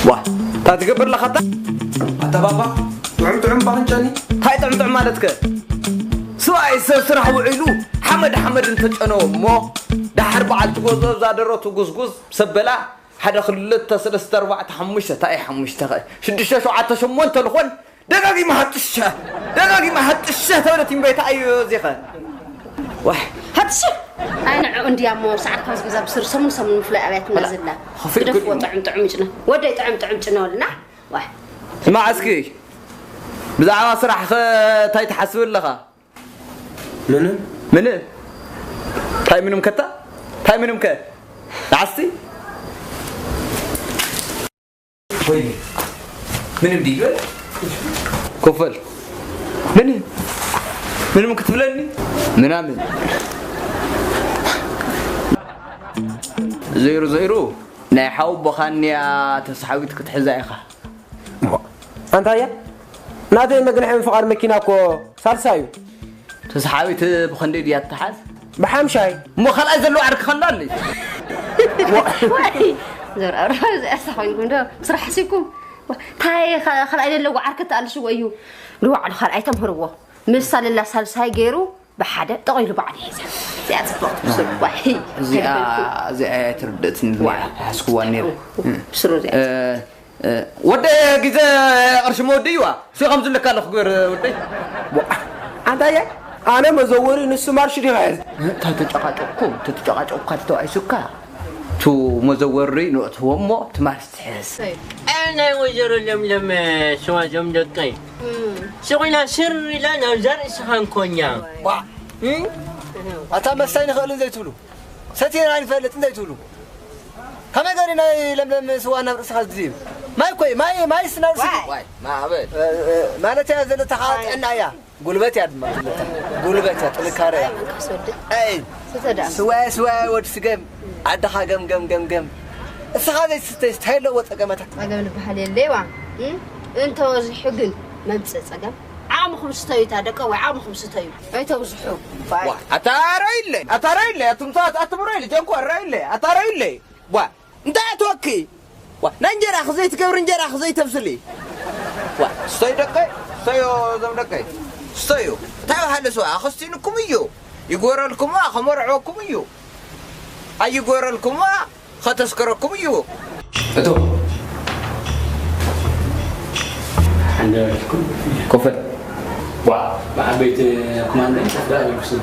ዋ፣ እንታይ ትገብር ኣለኻ ኣታ? ኣታ ባባ፣ ጥዑም ጥዑም ባኽንጨኒ። እንታይ ጥዑም ጥዑም ማለትከ? ስብኣይ ሰብ ስራሕ ውዒሉ ሓመድ ሓመድ እንተጨነዎ እሞ፣ ደሓር በዓልቲ ጎዞ እዛ ደረቱ ጉዝጉዝ ሰበላ፣ ሓደ ክልተ ሰለስተ ኣርባዕተ ሓሙሽተ፣ እንታይ ሓሙሽተ ኸ? ሽዱሽተ ሸውዓተ ሸሞንተ ልኾን፣ ደጋጊማ ሃጥሸ፣ ደጋጊማ ሃጥሸ ተበለት እምበይታ እዩ እዚኸ። ዋሕ። ሃጥሸ! ኣይ ንዕኡ እንድያ እሞ ሰዓት ካብ ዝገዛ ብስር ሰሙን ሰሙን ምፍላይ ኣብያትና ኣላ፣ ዘላ። ኸፊት ግደፍዎ፣ ግድም። ጥዑም ጥዑም ይጭነ። ወደይ ጥዑም ጥዑም ጭነ ወልና። ዋሕ። ስማዕ እስኪ፣ ብዛዕባ ስራሕኸ እንታይ ትሓስብ ኣለኻ? ምንም። ምንም? እንታይ ምንም ከታ? እንታይ ምንም ከ? ንዓስቲ? ወይኔ፣ ምንም ድዩ ይበል? ኮፈል። ምን? ምንም ክትብለኒ? ምናምን። ዘይሩ፣ ዘይሩ፣ ናይ ሓው ቦኻንያ ተስሓዊት ክትሕዛ ኢኻ። ኣንታ እያ? ናተይ መግንሒ ምፍቓድ መኪና እኮ ሳልሳ እዩ። ተስሓቢት ብኸንደይ ድያ ትተሓዝ? ብሓምሻይ። እሞ ካልኣይ ዘለዎ ዓርኪ ኸላ ኣለይ። ወይ! ዘርኣራ፣ እዚ ኣሳ ኮይንኩም ዶ ስራሕ ሓሲብኩም? ዋ፣ እንታይ ኸ-፣ ካልኣይ ዘለዎ ዓርኪ ተኣልሽዎ እዩ። ንባዕሉ ካልኣይ ተምህርዎ። ምስ ሳልላ ሳልሳይ ገይሩ ብሓደ ጠቒሉ ባዕሉ ይሕዛ። እዚኣ ጽብቕቲ ብስሩ። ዋይ! እዚኣ፣ እዚኣ ኣይትርድእትኒ። ዋይ! ሓስክዋ ነይሩ። ብስሩ እዚኣ። እ፣ እ፣ ወደ ግዜ ቅርሺ መወዲ እዩዋ። እሱ ከም ዝልካ ኣለኹ ግበር ወደይ። ዋ፣ ኣንታ እየ፣ ኣነ መዘወሪ ንሱ ማርሽ ዲኻ ሕዝ? እንታይ ተጨቃጨቅኩም? ተጨቃጨቅኳ ተባኢሱካ። ቱ መዘወሪ ንእትዎ እሞ እቲ ማርሽ ትሕዝ። ኣይ፣ ናይ ወይዘሮ ለምለም ስዋ ዞም ደቀይ። እም። ስቑላ ስር ኢላ ናብ ዘርእስኻ እንኮኛ። ዋ። እም? ኣታ መስታይ ንኽእልን ዘይትብሉ። ሰቲና ኣይንፈልጥን ዘይትብሉ። ከመይ ገሪ ናይ ለምለም ስዋ ናብ ርእስኻ ዝድይብ? ማይ እኮ እዩ፣ ማይ፣ ማይስ ናብ ርእስኻ። ዋይ። ዋይ፣ ማዕበል። እ፣ እ፣ ማለት እያ ዘለታ ከዓ ጥዕና እያ። ጉልበት እያ ድማ ዘለታ። ጉልበት እያ፣ ጥንካረ እያ። ኣይ፣ መንካስ ወዲ። ኣይ፣ ስተ ደኣ። ስዋ፣ ስዋ፣ ወዲ ስገም። ዓድኻ ገም፣ ገም፣ ገም፣ ገም። እስኻ ዘይትስተይ እንታይ ኣለዎ ጸገማታ? ጸገም ዝበሃል የለይዋ። እም? እንተወዚሑ ግን መምጽእ ጸገም። ዓቕምኹም ስተዩ እታ ደቀ ወይ ዓቕምኹም ስተዩ። ኣይተብዝሑ። ዋ፣ ኣታ ራይለ፣ ኣታ ራይለ፣ ኣቱም ሰባት ኣትም ራይለ፣ ጀንኮ ራይለ፣ ኣታ ራይለ። ዋ፣ እንታይ ኣትወኪ? ዋ፣ ናይ እንጀራ ክዘይ ትገብሪ እንጀራ ክዘይ ተብስሊ። ዋ፣ ስተዩ ደቀይ፣ ስተዩ እዞም ደቀይ። ስተዩ። እንታይ በሃለ ስዋ? ኣኸስቲንኩም እዩ። ይጎረልኩምዋ፣ ከመርዕወኩም እዩ። ኣይጎረልኩምዋ፣ ከተስከረኩም እዩ። እቶ። ሓንደበልኩም። ኮፈል። ዋ፣ ብዓበይቲ ኮማንደር ኮፍ ደኣ በል ብስሩ።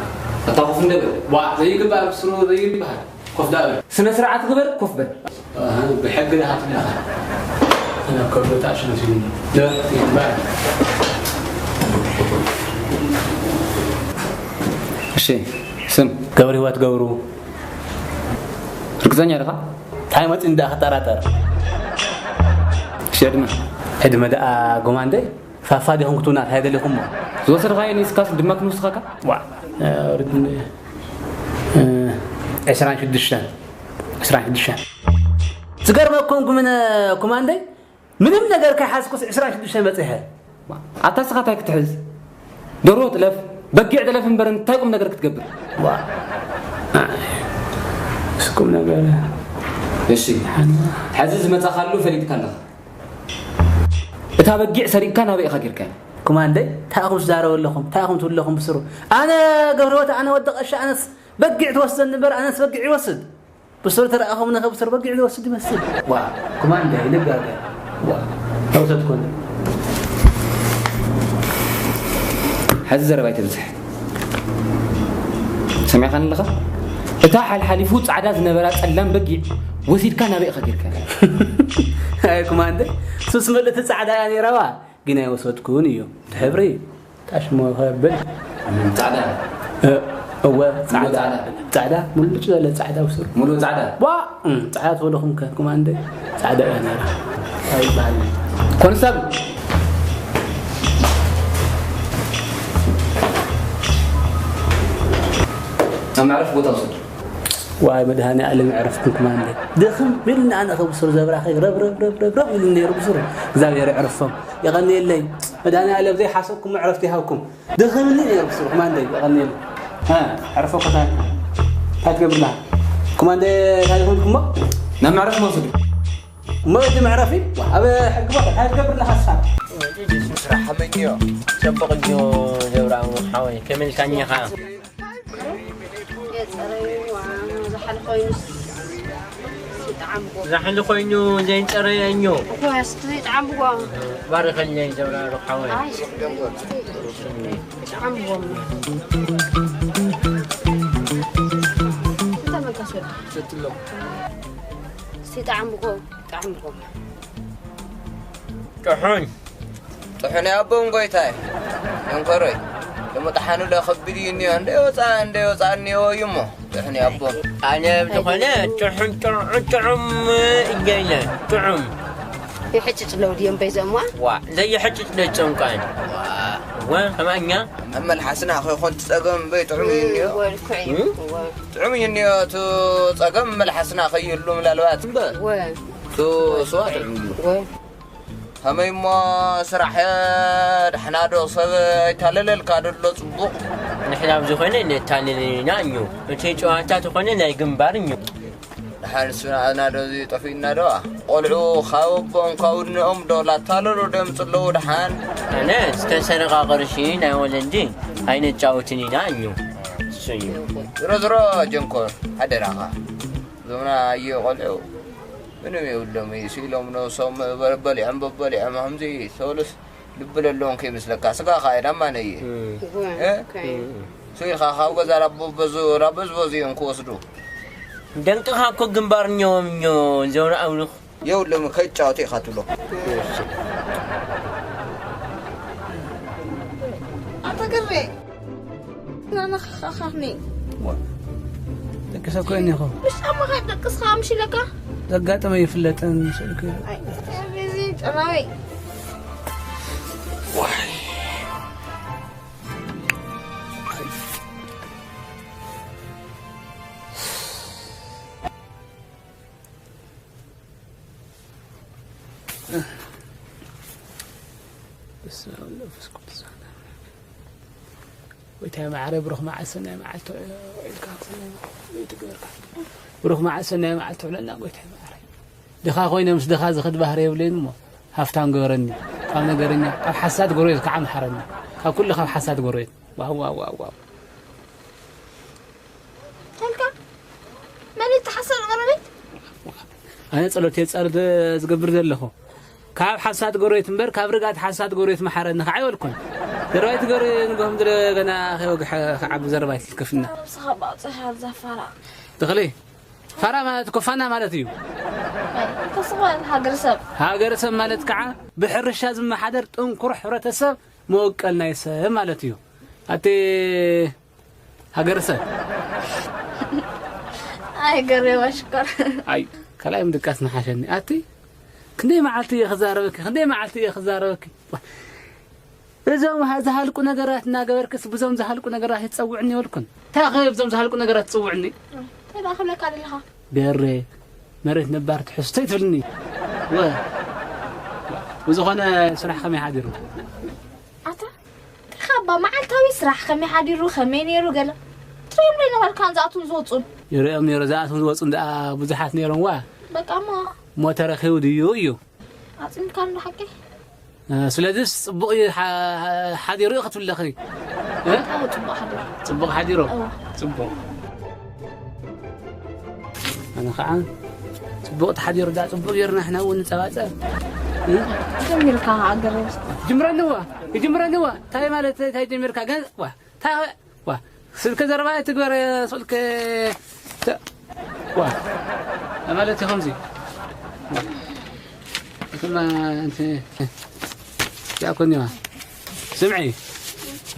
ኣታ ኮፍ እንደበል። ዋ፣ ዘይግባእ ብስሩ ዘይግባእ። ኮፍ ደኣ በል። ስነ ስርዓት ግበር፣ ኮፍ በል። ኣሃ፣ ብሕጊ ደኣ ትብለኻ። ኣነ ከብዶ ተኣሽኖት እዩ። ደ፣ ይግባእ። እሺ፣ ስም? ገብረ ህይወት ገብሩ። ርግጸኛ ዲኻ? እንታይ መጺኡኒ ደኣ ክጠራጠር? እሺ፣ ዕድመ? ዕድመ ደኣ ጎማንደይ፣ ፋፋ ዲኹም ክትብሉና እንታይ ደሊኹሞ? ዝወሰድካዮ ኒስካስ ድማ ክንውስኸካ? ዋ፣ እ፣ ርድኒ፣ እ፣ ዕስራን ሽዱሽተን። ዕስራን ሽዱሽተን። ዝገርመኩም ግን፣ ኮማንደይ፣ ምንም ነገር ከይሓዝኩስ ዕስራን ሽዱሽተ በጺሐ። ኣታ ስኻ እንታይ ክትሕዝ? ደርሆ ጥለፍ፣ በጊዕ ጥለፍ እምበር እንታይ ቁም ነገር ክትገብር? ዋ። እስ ቁም ነገር። እሺ። ሓን-፣ ሕዚ ዝመጻኻሉ ፈሊጥካ ኣለኻ። እታ በጊዕ ሰሪቕካ ናበይ ኢኻ ጌርካያ? ኮማንደይ፣ እንታይ ኢኹም ትዛረቡ ኣለኹም? እንታይ ኢኹም ትብሉ ኣለኹም ብስሩ? ኣነ ገብረወት፣ ኣነ ወዲ ቀሻ፣ ኣነስ በጊዕ ትወስደኒ እምበር፣ ኣነስ በጊዕ ይወስድ። ብሱር ተረኣኹም ነኸ ብሱር በጊዕ ዝወስድ ይመስል። ዋ፣ ኮማንደር ይልጋገ። ዋ፣ ተውሰድ ኮነ። ሕዚ ዘረባ ኣይተብዝሕ። ሰሚዕኻኒ ኣለኻ? እታ ሓልሓሊፉ ጻዕዳ ዝነበራ ጸላም በጊዕ ወሲድካ ናበይ ኢኻ ጌርካ? ኣይ ኮማንደር፣ ሱስ ምልእቲ ጻዕዳ እያ ነይራዋ፣ ግን ኣይወሰድኩን እዩ። እቲ ሕብሪ ታሽሞ ከብል። ጻዕዳ። እ፣ እወ፣ ጻዕዳ። ጻዕዳ። ጻዕዳ፣ ሙሉጭ ዘለ ጻዕዳ ብሱር። ሙሉእ ጻዕዳ? ዋ፣ እም፣ ጻዕዳ ትበለኹም ከ፣ ኮማንደ? ጻዕዳ እያ ነይራ። ኣይበሃል። ኮንስታብል። ኣብ መዕረፊ ቦታ ውሰድ። ዋይ መድሃኔ ኣለም ዕረፍኩም ኮማንደ። ድኽም ኢሉኒ ኣነ ከብሱር ዘብራኸይ ረብ፣ ረብ፣ ረብ፣ ረብ፣ ረብ ኢሉኒ ነይሩ ብሱር። እግዚኣብሔር ዕረፎም። የቐንየለይ። መድሃኔ ኣለም ዘይሓሰብኩም ዕረፍቲ ይሃብኩም። ድኽምኒ ነይሩ ብሱር ኮማንደ። የቐንየለይ። ሃ፣ ዕረፎ ኮታ። እንታይ ትገብርላ? ኮማንደ እንታይ ይኹንኩሞ? ናብ መዕረፊ መውሰዱ። እሞ እቲ መዕረፊ ኣብ ሕጊ ቦታ እንታይ ትገብር ኣለኻ ንስኻ? ስራሕ ሓመኛዮ። ጽቡቕ እዩ ዘብራሙ ሓወይ፣ ከመይ ኢልካኒ ኢኻ? የጸረይዋ፣ ዛሕሊ ኮይኑስ ይጥዓምዎ። ዛሕሊ ኮይኑ ዘይጸረየኞ። እኮ እስቲ ይጥዓምዎ። ባርኸለይ ዘብራሩ ሓወይ። ኣይ፣ ይጥዓምዎ። እንታይ መንካስ ወዲ? ሰትሎ። እስቲ ይጥዓምዎ፣ ይጥዓምዎ። ጥሑን። ጥሑን ኣቦን ጎይታይ። እንኮረይ። ደሞ ጥሓኑ ዶ ከቢድ እዩ እኒኦ። እንደ ወፃ-፣ እንደ ወፃ እኒኦ እዩ እሞ። ጥሑን ኣቦ። ኣነ ዝኾነ ጥሑን፣ ጥዑም፣ ጥዑም እየለ። ጥዑም። ይሕጭጭ ለው ድዮም በይዘማ? ዋ፣ ዘይሕጭጭ ዶ ይጨንቃን? ዋ። ወ፣ ከማኛ? ኣብ መልሓስና ከይኮን ትጸገም እምበይ ጥዑም እዩ እኒኦ። ወልኩዕ እዩ። እም? ወ። ጥዑም እዩ እኒኦ፣ እቲ ጸገም መልሓስና ከይህሉ ምናልባት እምበር። ወ። እቲ ስዋ ጥዑም እዩ። ወ። ከመይ እሞ ስራሕ ደሕና ዶ? ሰብ ኣይታለለልካ ደሎ ጽቡቕ? ንሕና ኣብ ዝኾነ ነታልል ኢና እኙ። እቲ ጨዋታ ዝኾነ ናይ ግንባር እኙ። ደሓን ስናና ዶ እዚ ጠፊእና ዶ? ቆልዑ ካብ ኣቦኦም ካብ እኖኦም ዶ ላታለሉ ደምፅ ኣለዉ ደሓን? ኣነ ዝተሰረቐ ቅርሺ ናይ ወለዲ ኣይነጫውትን ኢና እኙ። እሱ እዩ። ዝሮ ዝሮ ጀንኮር ሓደራኻ። እዞምና ኣየ ቆልዑ ምንም የብሎም እዩ። ስኢሎም ነብሶም በ-፣ በሊዖም በበሊዖም ከምዚ ሰብሉስ ልቢ ለለዎም ከይመስለካ። ስጋኻ እየ ዳማ ነየ። እም። እወ፣ እ? ኦኬ። እም። ስኢልካ ካብ ገዛ ላቦ በዙ-፣ ላበዝበዙ እዮም ክወስዱ። ደንቅኻ እኮ ግንባር እኛዎም እኛ ዘውራ ኣውልኽ። የብሎም ከይጫወቱ ኢኻ ትብሎ። ኣታ ግሬ። ናና ኸኻኽኒ። ዋ፣ ደቂ ሰብ ኮይነ ኢኹ። ምስ ጫማኻ ደቅስኻ ኣምሽለካ? ዘጋጠመ ይፍለጥን ስእልኩ። ኣይ፣ እዚ ጨናዊ። ዋይ። በስመ አብ ወወልድ ወመንፈስ ቅዱስ። ጎይታይ መዓረ፣ ብሩኽ መዓልቲ ሰናይ መዓልቲ ውዒልካ፣ ሰናይ መዓልቲ ይትግበርካ። ብሩኽ መዓልቲ ሰናይ መዓልቲ ውዕለልና፣ ጎይታይ መዓረ። ድኻ ኮይነ ምስ ድኻ ዝኸድ ባህሪ የብለይን እሞ፣ ሃፍታም ግበረኒ። ካብ ነገረኛ፣ ካብ ሓሳድ ጎረቤት ከዓ መሓረኒ። ካብ ኩሉ ካብ ሓሳድ ጎረቤት። ዋው፣ ዋው፣ ዋው፣ ዋው። ተልካ? መን እዩ እቲ ሓሳድ ጎረቤት? ኣነ ጸሎት እየ ጻር-፣ ዝገብር ዘለኹ። ካብ ሓሳድ ጎረቤት እምበር፣ ካብ ርግኣት ሓሳድ ጎረቤት መሓረኒ ከዓ ኣይበልኩን። ዘረባይ ትገሪ ንጎም ድረ ገና ከይወግሐ ክዓቢ ዘረባይ ትልክፍና። ነብስኻ ባውፅኻ ዘፋራ። ተኽሊ፣ ፋራ ማለት እኮ ፋና ማለት እዩ። ኣይ፣ ተስፋ ሃገረሰብ። ሃገረሰብ ማለት ከዓ ብሕርሻ ዝመሓደር ጥንኩር ሕብረተሰብ መወቀል ናይ ሰብ ማለት እዩ። ኣቲ ሃገረሰብ። ኣይ፣ ገሬዋ ሽኮር። ኣይ፣ ካልኣይ ምድቃስ ንሓሸኒ። ኣቲ ክንደይ መዓልቲ እየ ክዛረበኪ፣ ክንደይ መዓልቲ እየ ክዛረበኪ። ዋ፣ እዞም ሃ-፣ ዝሃልቁ ነገራት እናገበርክስ ብዞም ዝሃልቁ ነገራት ይትጸውዕኒ ይበልኩን። እንታይ ከ ብዞም ዝሃልቁ ነገራት ትጽውዕኒ? እንታይ ደኣ ክብለካ ደለኻ? ገሬ፣ መሬት ነባር ትሕዝቶ ይትብልኒ። ወ-፣ ብዝኾነ ስራሕ ከመይ ሓዲሩ? ኣታ፣ እንታይ ኻባ መዓልታዊ ስራሕ ከመይ ሓዲሩ፣ ከመይ ነይሩ ገለ ትርእዮም ዶ ኣይነበርካን ዝኣትዉን ዝወፁን? ይርእዮም ነይሩ፣ ዝኣትዉን ዝወፁን ደኣ ብዙሓት ነይሮም ዋ። በቃ እሞ። እሞ ተረኺቡ ድዩ እዩ? ኣፅሚልካ እንዶ ሓቂ? እ፣ ስለዚስ ፅቡቕ እዩ ሓ-፣ ሓዲሩ እዩ ክትብለኺ። እ? ኣዎ፣ ፅቡቕ ሓዲሩ። ፅቡቕ ሓዲሩ? እዎ። ፅቡቕ። ኣነ ኸዓ ጽቡቕ ተሓዲሩ፣ ዳ ጽቡቕ ጌርና ንሕና እውን ንጸባጸብ። እ? ጀሚርካ ሃገር። ጅምረንዋ፣ ይጅምረንዋ። እንታይ ማለት፣ እንታይ ጀሚርካ? ገ-፣ ዋ፣ ታ-፣ ዋ፣ ስልክ ዘረባ ኣይትግበር፣ ስልክ ተ-፣ ዋ፣ ማለት እዩ ከምዚ። እትማ፣ እንት-፣ ያኮኒዋ። ስምዒ፣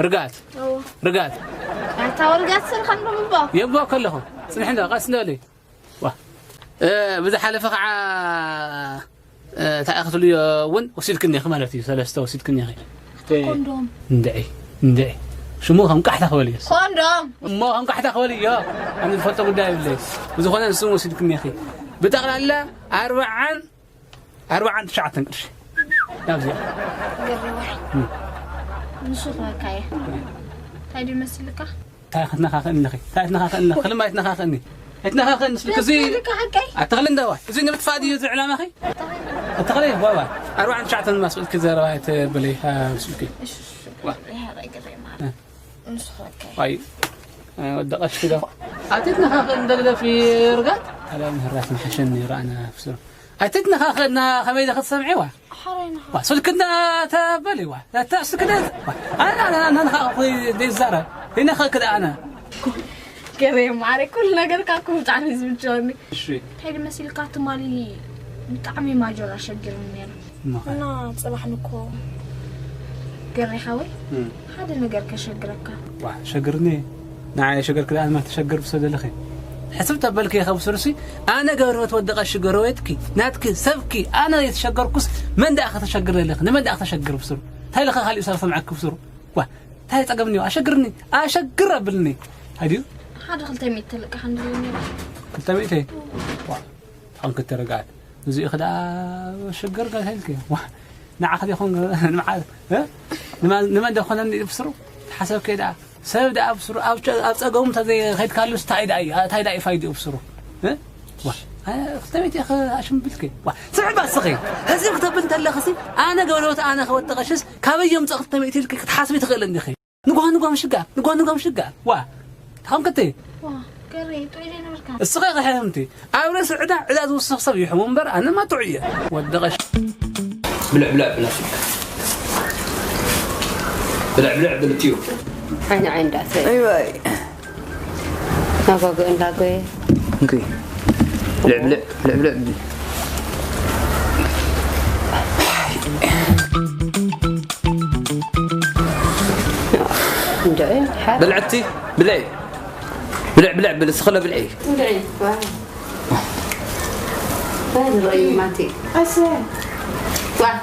ርጋት፣ እዎ። ርጋት። ኣታ ወርጋት ስልካ እንዶ ምቦ። የቦ ከለኹ፣ ጽንሒ እንዶ፣ ቀስ እንዶ በሊ። ዋ። እ፣ ብዝሓለፈ ኸዓ፣ እ፣ እንታይ ክትብልዮ እውን ወሲድክኒ ኢኺ ማለት እዩ። ሰለስተ ወሲድክኒ ኢኺ። ኮንዶም። እንድዒ፣ እንድዒ። ሽሙ ከም ቃሕታ ክበል እዩ። ኮንዶም። እሞ ከም ቃሕታ ክበል እዩ። ኣነ ዝፈልጦ ጉዳይ የብለይ። ብዝኾነ ንሱ ወሲድክኒ ኢኺ። ብጠቕላላ ኣርብዓን፣ ኣርብዓን ትሽዓተን ቅርሺ። ናብዚኣ። ገርዋይ። እም። ንሱ ክበካ እየ። እንታይ ድዩ መስልካ? እንታይ ክትነኻኽእኒ ኣለኺ? እንታይ ትነኻኽእኒ ኣለኺ? ክልም ኣይትነኻኽእኒ። እትነኻኸ ንስልክ እዚ ኣተኽሊ እንዳዋ እዚ ንምጥፋእ ድዩ ዝዕላማኺ? ኣተኽሊ ዋዋ ኣርባዕን ትሽዓተን ማስልክ ዘረባ ኣይትብሊ። ስልኪ ዋይ ወደቐሽ ዶ? ኣትትነኻኸ እንደግደፊ ርጋት ኣላ ምህራት ንሓሸኒ ራእና ፍስሩ ኣይትትነኻኸ እና ከመይ ደ ክትሰምዒዋ? ሓረይና ዋ ስልክና ተበል ዋ ስልክና ኣና ኣና ኣና ኻ ዘይዛረ ይነኸ ክደ ኣነ ገሬ ማሬ ኩሉ ነገር ካብ ከም ብጣዕሚ ዝምቸወኒ። እሺ እንታይ ድመሲልካ ትማሊ ብጣዕሚ ማጆር ኣሸጊርኒ ነይሩ። እና ፅባሕ ንኮ ገሬ ሓወይ ሓደ ነገር ከሸግረካ። ዋ ሸግርኒ ንዓይ ሸገርክ ደኣ ንመን ተሸግር ብሰብ ዘለኺ ሕስብ ተበልኪ ኢኸ ብስሩሲ ኣነ ገብረህይወት ወዲ ቀሺ ጎረቤትኪ ናትኪ ሰብኪ ኣነ ዘይተሸገርኩስ መን ደኣ ከተሸግር ዘለኺ ንመን ደኣ ከተሸግር ብስሩ እንታይ ኢልኺ ካሊእ ሰብ ሰምዐኪ ብስሩ ዋ እንታይ ጸገም እኒኦ ኣሸግርኒ ኣሸግር ኣብልኒ ኣድዩ ሓደ ክልተ ሚእቲ ተለቃ ሓንድልኒ ክልተ ሚእቲ ዋ ታን ክትረጋት እዚኡ ክዳ ሽግር ጋር ሄልክ ዋ ንዓኽ ዲኹን ንመዓል ንመን ደኾነኒ ብስሩ ተሓሰብ ከዳ ሰብ ደኣ ብስሩ ኣብ ጸገሙ ተዘይኸድካሉ እንታይ ደኣ እንታይ ደኣ ይፋይድኡ ብስሩ ክልተ ሚእቲ ኣሽምብልክ ዋ ስምዕ ባስኺ ህዝብ ክተብል እንተለኽሲ ኣነ ገብረወት ኣነ ከወጠቐሽስ ካበይ የምፀ ክልተ ሚእቲ ኢልክ ክትሓስቢ ትኽእል እንዲኺ ንጓ ንጓ ምሽጋር ንጓ ንጓ ምሽጋር ዋ ታኹም ከተ እስኸ ኸሕምቲ ኣብ ርእሲ ዕዳ ዕዳ ዝውስኽ ሰብ ይሕሙ እምበር ኣነ ማጥዑ እየ ወደቐሽ ብልዕ ብልዕ ብላ ብልዕ ብልዕ ብልትዩ ዓይኒ ዓይኒ ዳእሰ ኣይዋይ ናጓጎ እንዳጎየ እንኪ ብልዕ ብልዕ ብልዕ ብልዕ ብልዕቲ ብልዕ ብልዕ ብልዕ ብል እስኸለ ብልዕ ብልዕ ማቲ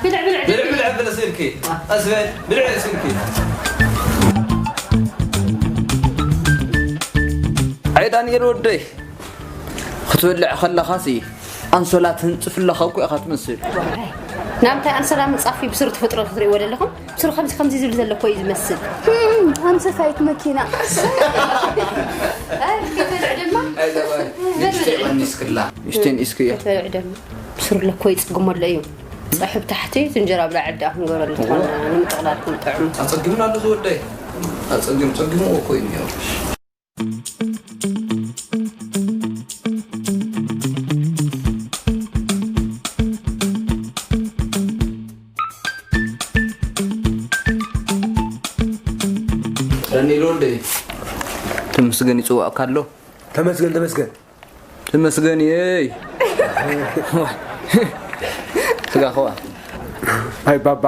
ብልዕ ብልዕ ብል ስልኪ ኣስበል ብልዕ ስልኪ ኣይ ዳንኤል ወደይ ክትበልዕ ከለኻሲ ኣንሶላ ትህንጽፍ ኣለኻ እኮ ኢኻ ትመስል። ናምታይ ኣንሶላ ምንጻፍ እዩ ብስሩ ተፈጥሮ ክትርእይዎ ዘለኹም? ብስሩ ከምዚ ከምዚ ዝብል ዘሎ እኮ እዩ ዝመስል። ኣምሰፋይት መኪና። ንሽተይ ቀኒስክላ። ንሽተይ ንእስክዮ። ብስሩ ለኮ ይጽግሞ ኣሎ እዩ። ጸሑ ብታሕቲ እቲ እንጀራ ብላዕሊ ደኣ ክንገብረሉ ዝኾነ ንምጥቕላል ክንጥዕሙ። ኣጸጊሙና ኣሎ ዝወደይ። ኣጸጊሙ ጸጊሙ እኮ እዩ ነይሩ። ዳንኤል ወልደ ተመስገን ይፅዋዕካ ኣሎ። ተመስገን ተመስገን። ተመስገን እየይ። ስጋ ኸዋ። ኣይ ባባ።